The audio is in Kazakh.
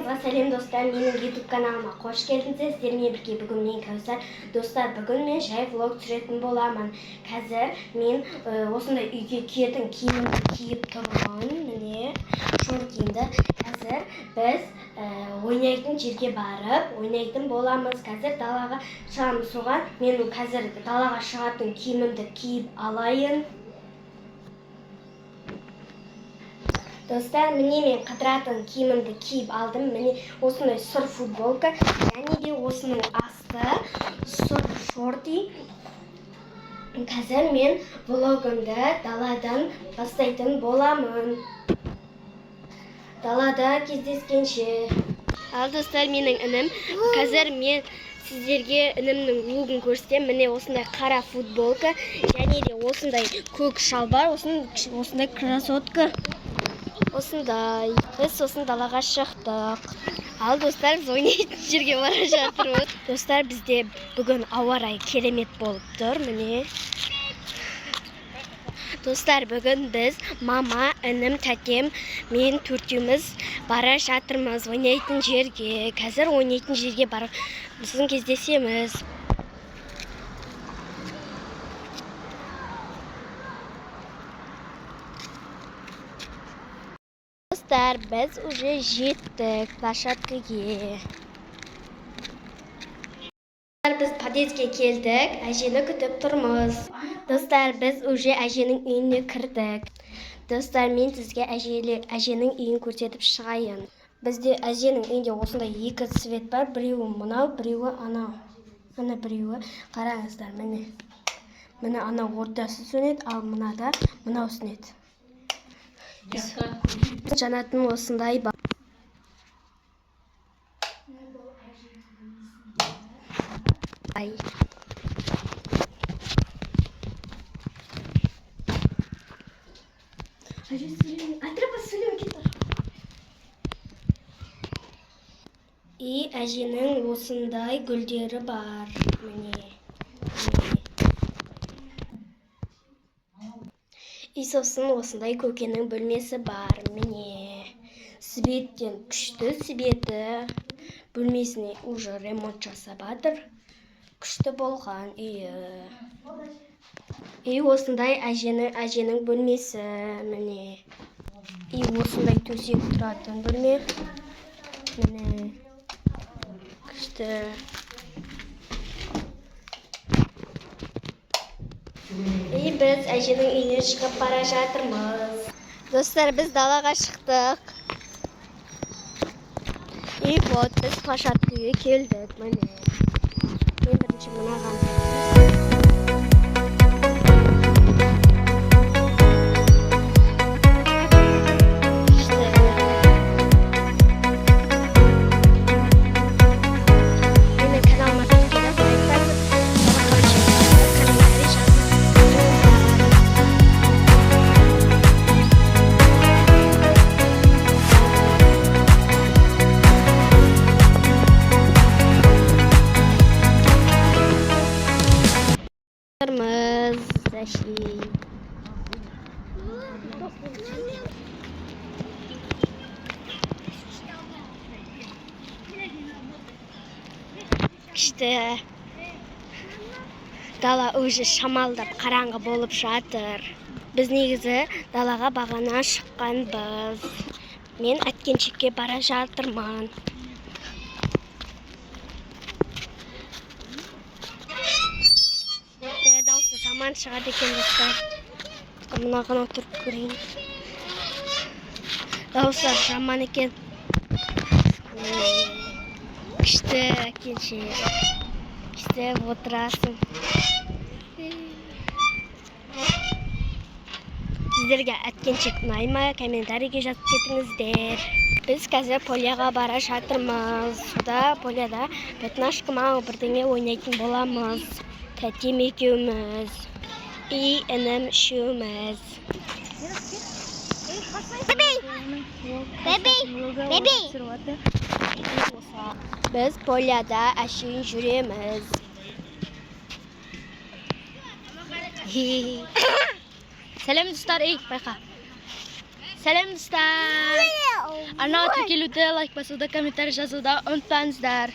Барлықтарыңызға сәлем, достар! Менің YouTube каналыма қош келдіңіздер. Сіздермен бірге бүгін мен, Кәусар. Достар, бүгін мен жай влог түсіретін боламын. Қазір мен осындай үйге киетін киімімді киіп тұрмын. Міне, шортимді. Қазір біз ойнайтын жерге барып ойнайтын боламыз. Қазір далаға шығамыз. Соған мен қазір далаға шығатын киімімді киіп алайын. Достар, міне, мен қыдыратын киімімді киіп алдым. Міне, осындай сұр футболка және де осының асты сұр шорти. Қазір мен влогымды даладан бастайтын боламын. Далада кездескенше. Ал, достар, менің інім. Қазір мен сіздерге інімнің лугын көрсетемін. Міне, осындай қара футболка және де осындай көк шалбар, осындай кроссовка. Осындай. Біз сосын далаға шықтық. Ал, достар, біз ойнайтын жерге бара жатырмыз. Достар, бізде бүгін ауа райы керемет болып тұр. Міне. Достар, бүгін біз мама, інім, тәтем, мен төртеуміз бара жатырмыз ойнайтын жерге. Қазір ойнайтын жерге барып сосын кездесеміз. Достар, біз уже жеттік площадкаге. Достар, біз подъездге келдік, әжені күтіп тұрмыз. Достар, біз уже әженің үйіне кірдік. Достар, мен сізге әженің үйін көрсетіп шығайын. Бізде әженің үйінде осындай екі цвет бар. Біреуі мынау, біреуі анау. Ана біреуі, қараңыздар, міне. Міне, анау ортасы сөнеді, ал мынада мынау сөнеді. Жанатын осындай бар. Ай. Әже, сөйлеме. Атырапа сөйлеме, кет. И әженің осындай гүлдері бар. Міне. Міне. И сосын осындай көкенің бөлмесі бар. Міне. Светтен күшті светі. Бөлмесіне уже ремонт жасап жатыр. Күшті болған үйі. И осындай әженің бөлмесі. Міне. И осындай төсек тұратын бөлме. Міне. Күшті. И біз әженің үйіне шығып бара жатырмыз. Достар, біз далаға шықтық. И вот біз площадкаға келдік. Міне. Мен бірінші мынаған. Күшті. Менің каналыма тіркеліп, лайк басып, колокольчик басып, комментарий жазып отырыңыздар. Тұрмыз, әшейін. Күшті. Дала уже шамалдап қараңғы болып жатыр. Біз негізі далаға бағана шыққанбыз. Мен әткеншекке бара жатырмын. Дауысы жаман шығады екен, достар. Мынаған отырып көрейін. Дауысы жаман екен. Күшті әткеншек. Күшті отырасың. Сіздерге әткеншек ұнай ма? Комментарийге жазып кетіңіздер. Біз қазір поляға бара жатырмыз. Сонда поляда пятнашка ма, бірдеңе ойнайтын боламыз. Тәтем екеуміз. И інім үшеуміз. Беби! Беби! Біз поляда әшейін жүреміз. Сәлем, достар, ей, байқа. Сәлем, достар. Арнаға тіркелуді, лайк басуды, комментарий жазуды ұмытпаңыздар.